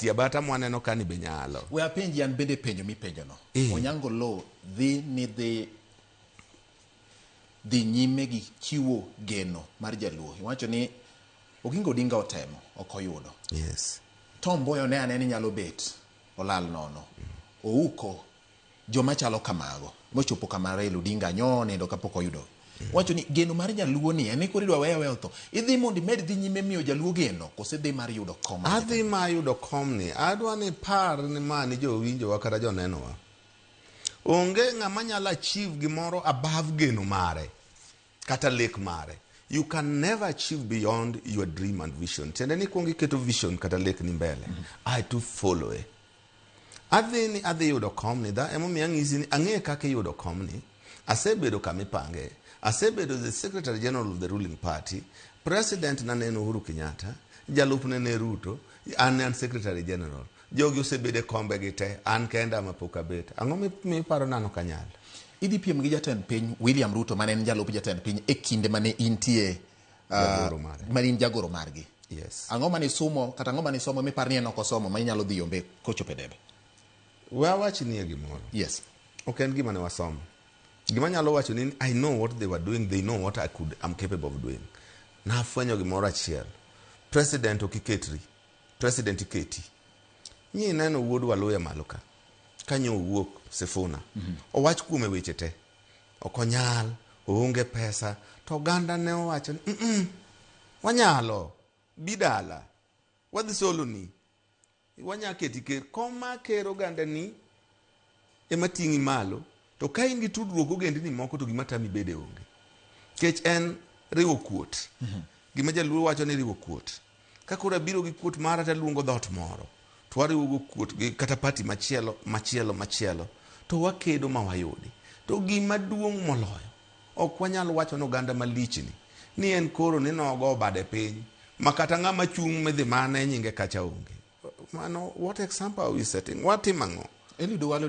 Abata mwaneno kani be nyalo. We apenji an bende penjo mipenjono. Onyango Oloo dhi ni dhi dhi nyime gi chiwo geno mar jaluo. Iwacho ni Oginga Odinga otemo, ok oyudo. Yes. Tom Mboya ne ane ni nyalo bet, olal nono. Ouko joma chalo kamago mochopo kama Raila Odinga nyo nindo kapok oyudo. Wacho ni geno mar jaluo ni en ni koro idwa weya weya otho. Idhi mondo imed dhi nyime miyo jaluo geno kose idhi mar yudo kom mar Adhi ma yudo komni. Adwa ni par ni ma ni jowinjowa kata jonenowa. Onge ng'ama nyalo achieve gimoro above geno mare kata lek mare. You can never achieve beyond your dream and vision. Tiende ni ikuongo iketo vision kata lek ni mbele. Ae to follow e. Adhi ni adhi yudo komni dha emomiyo ang'isi ni ang'e kaka iyudo komni. Asebedo kama ipange. Asebedo the secretary general of the ruling party. President na ne en Uhuru Kenyatta. Jalupne ne Ruto. An ne an secretary general. Jogi osebedo e kombe gi te. An kenda ma pok abet. Ang'o miparo nano kanyal? Idhi piem gi jatend piny William Ruto mane en jalup jatend piny e kinde mane intie Jagoro mare. mane in jagoro margi. Yes. Ang'o mane isumo kata ang'o mane isomo mipar ni en ok osomo ma inyalo dhi yombe kochopo e debe? We awachnie gimoro. Yes. Ok en gima ne wasomo. Gima anyalo wacho ni I know what they were doing, they know what I'm capable of doing. Nafwenyo gimoro achiel. President ok iketri. President iketi. Nyi neno wuod Waluya malo ka. Kanyo owuok Sifuna. Owach kuome weche te. Ok onyal, oonge pesa. To oganda ne owacho ni, wanyalo, bi dala. Wadhi soloni. Wanya keti ker. Kom ma ker oganda ni ema ting'i malo. To ka in gi tudruok gi ogendni moko to gima tami bede onge. Kech en riwo kuot. Gima jaluo wacho ni riwo kuot. Ka koro abiro gi kuot mara taluongo dhoot moro. To wariwo go kuot gi kata party machielo, machielo, machielo. To wakedo ma wayudi. To gima duong' moloyo, ok wanyal wacho ni oganda malich ni, ni en koro ni nogo bade piny, ma kata ng'ama chung' midhi mane nyinge kacha onge. Mano, what example are we setting? Watimo ang'o? Eliud Owalo ni